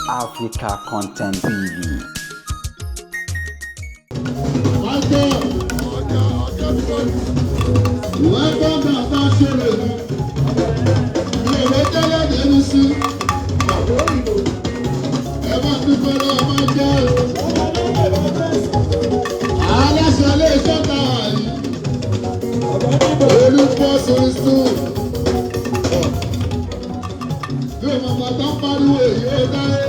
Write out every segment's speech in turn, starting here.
Africa Content TV. Pastor, welcome back, Pastor. Mi ò lè tẹ́lẹ̀ dẹ́nu sí. Ẹ máa dúpẹ́ lọ́wọ́ máa jẹ́. Aláṣẹ ilé iṣẹ́ ta wà yìí. Olùkọ́ sórí sùn. Bí o mọ̀ bàtà ń pariwo èyí ó dáyé.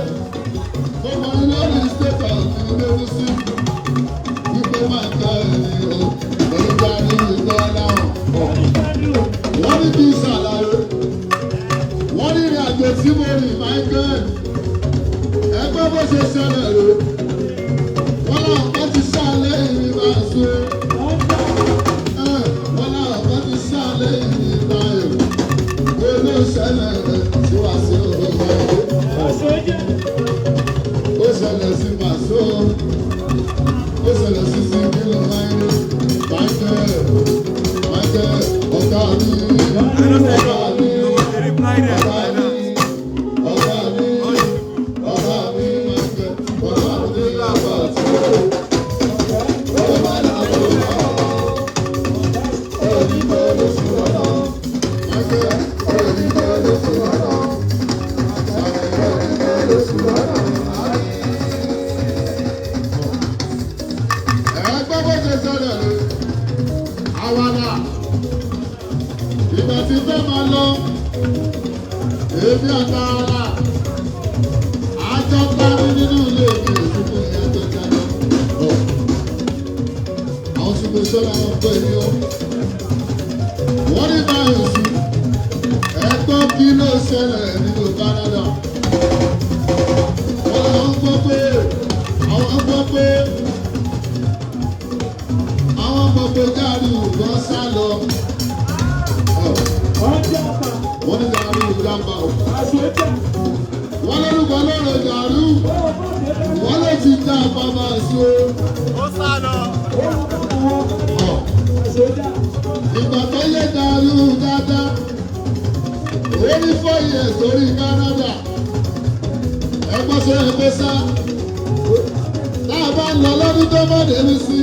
Mo mọ̀ ní lórí state of ìlú sí. Wípé máa ń tọ́ èyí o. Olùkọ́ ní ìgbọ́ láwọn. Wọ́n ní kí n ṣàlàyé. Wọ́n ní ìrìn àjò tí mo rìn Michael. Ẹgbẹ́ bó ṣe ṣẹlẹ̀ rè. Wọ́n láwọn kan ti ṣàlẹ̀ ìrìn máa so. Wọ́n láwọn kan ti ṣàlẹ̀ ìrìn máa yọ̀. Olóṣẹlẹ̀ rẹ̀ tí wàá sí ọ̀rọ̀ Ó ṣẹlẹ̀ sí Màsó. Ó ṣẹlẹ̀ sí Sikiru Máyé. Michael, Michael, ọ̀gá mi, ọ̀gá mi, ọ̀gá mi, ọ̀gá mi, ọ̀gá mi, Michael, ọ̀gá mi lábà tí ó. Ó bá làbọ̀ wá. Òyìnbó ló sì wọ́n. Michael, òyìnbó ló sì wọ́n. Òyìnbó ló sì wọ́n. Ẹgbẹ́ bó ṣe ṣẹlẹ̀ rè àwàdà ìgbà tí fẹ́ máa lọ èmi àtàrà àjọ parí nínú ilé mi ìsìnkú ìyá tó jáde àwọn tí mo ṣọ́ra wọn pé ní o wọ́n ní báyìí sí ẹgbọ́n kí ló ṣẹlẹ̀ nínú Canada. Wọ́n làwọn gbọ́ pé àwọn gbọ́ pé àwọn gbogbo jáde ògbọ́n sá lọ. Wọ́n ní gàrú ìjàmbá o. Wọ́n lórúkọ lọ́rọ̀ gàrú. Wọ́n lè ti já bàbá sí o. Ó sá lọ. Ìgbà tó yẹ gàrú dáadáa. Ó ní 4 years lórí Canada. Ẹgbọ́n sọ ẹgbẹ́ sá. Tá a bá ń lọ lọ́dún tó bá dé sí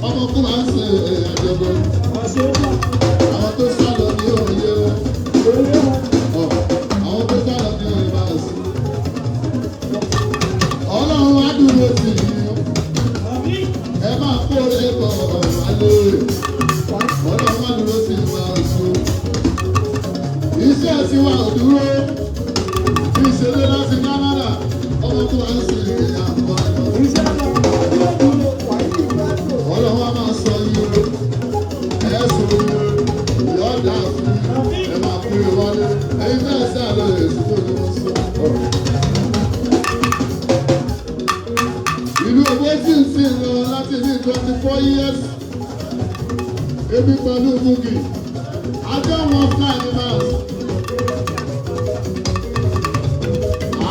ọmọ kó máa ń ṣe àjọ̀dọ̀. Àwọn tó sá lọ ní òye ọ̀ àwọn tó sá lọ ní òye máa sùn. Ọlọ́run á dúró tì í. Ẹ máa kóre bọ̀ wálé. Ọlọ́run á dúró tì í máa sùn. Iṣẹ́ tiwa ò dúró. Bí ìṣeré láti Canada, ọmọ tó máa ń ṣe àjọ̀dọ̀. Ọlọ́run á máa sọ yín o, ẹ sọ yín o, yọ̀ọ̀dà fún yín, ẹ máa kúrò wálé, ẹ̀yin náà sá lọ èsì tó ní wọ́n sọ. Ìlú ògbó tí ń sìn lọ láti ní 24 years, ebi pẹ̀lú Bùkì, àjọ wọn fly animals.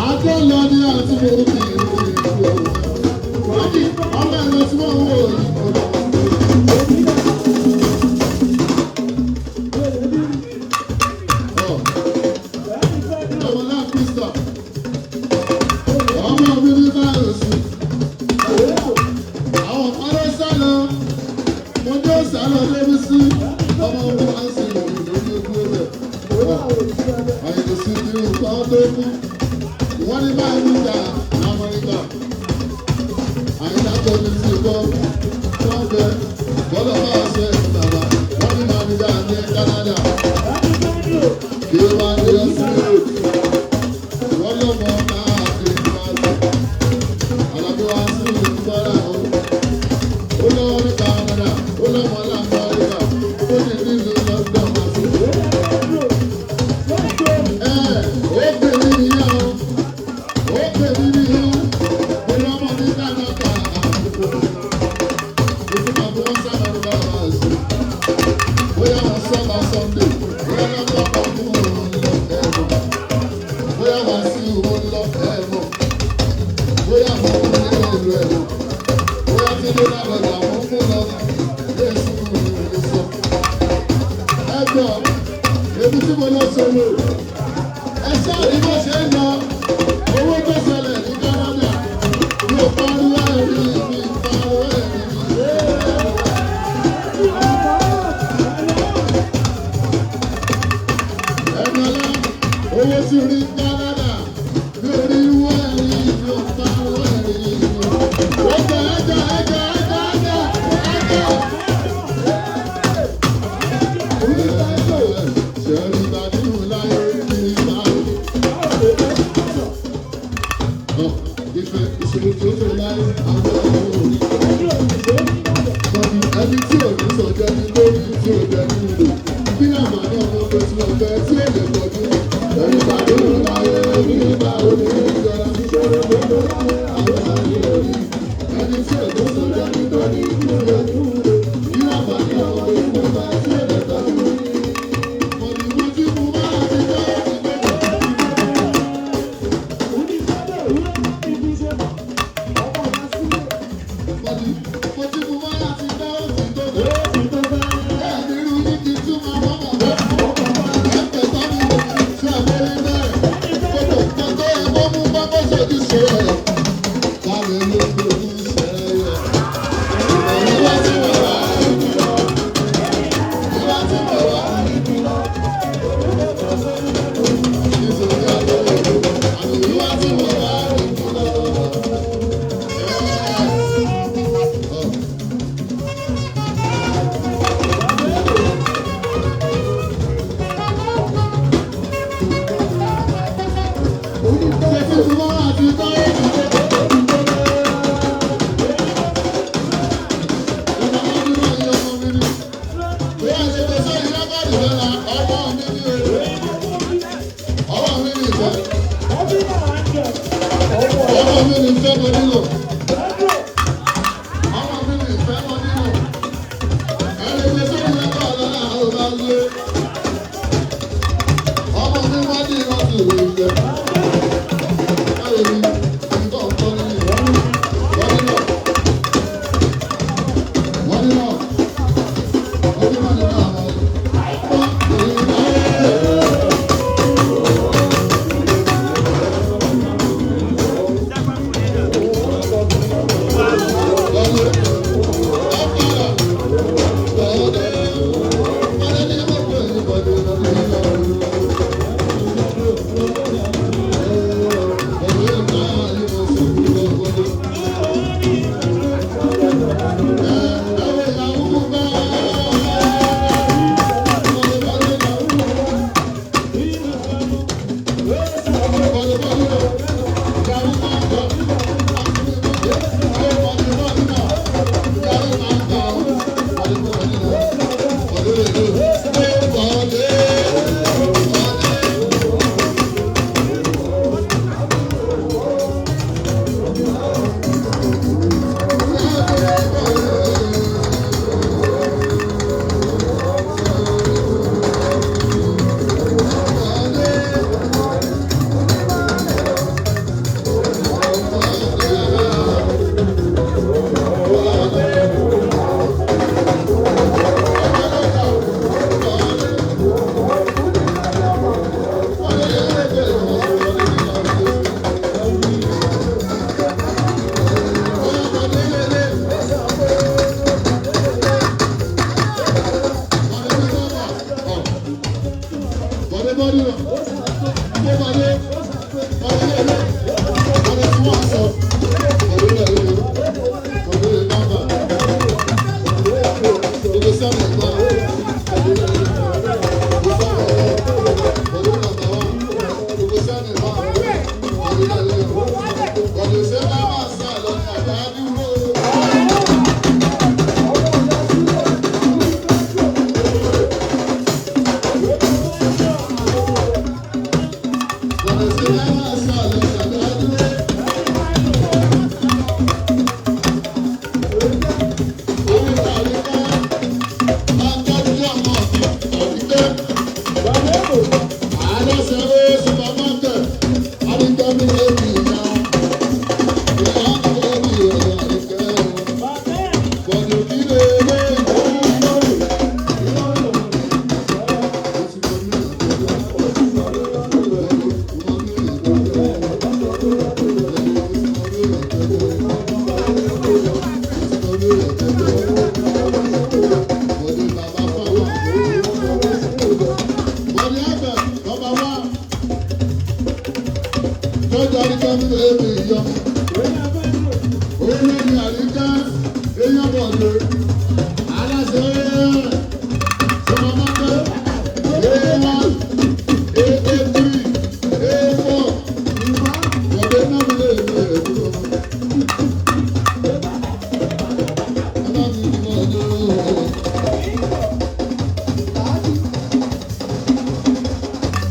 Àjọ lọ ní àti Bùkì ìlú ìlú òwò. Ọmọ ẹ̀ lọ sí wọn wò yìí. Ọmọ náà Krista, ọmọ mi ní báyìí sí. Àwọn kan ló sá lọ, mo ní ó sá lọ débi sí. Ọmọ ogun á sì rìn lórí ojú rẹ̀. Àyẹ̀wò sí ti nǹkan tó kú. Wọ́n ní báyìí nígbà l'Amẹ́ríkà. Àyìnlá tó ní sí gbọ́, wọ́n bẹ bọ́lá bá ṣe bàbá. Wọ́n ní máa ní dáa ní Canada. Kí ó máa ní ọsùn wọ́n lọ́mọ káàkiri máa lọ. Àlàbí wa sí ìlú bọ́lá o. Ó lọ́wọ́ ní Canada, ó lọ́mọ l'Amẹ́ríkà, ó ní nílùú London máa sí. Ẹ ó pè mí nìyẹn o, ó pè mí nìyẹn o, mo lọ́mọ ní Canada àkókò. Ìfúnpá bí wọ́n sábà ní bàbá àṣẹ. Bóyá wọ́n sábà Sunday, bóyá lọ́jọ́ kan fún òun lọ ẹ̀rọ. Bóyá wọ́n sí òun lọ ẹ̀rọ. Bóyá wọ́n fún ní ìlú ẹ̀rọ. Bóyá tí ló lábàdà wọ́n fún lọ Jésù ìlú sọ. Ẹ gbọ́, èmi tí mo lọ sọ̀rọ̀. Ẹ ṣáà rí bó ṣe ń lọ. Owó tó ṣẹlẹ̀. mi fẹ́ mọ nílò. Ọmọ mi mi fẹ́ mọ nílò. Ẹni tí sọ́kùn lẹ́kọ̀ọ́ ọ̀la àwọn ọba ń lé. Ọmọ mi wá ní ìrántí ìwé ìjẹ. Báwo ni nǹkan ọ̀tọ̀ nínú? Wọ́n nílò. Wọ́n nílò. Wọ́n nílò nínú àwọn ọ̀rọ̀.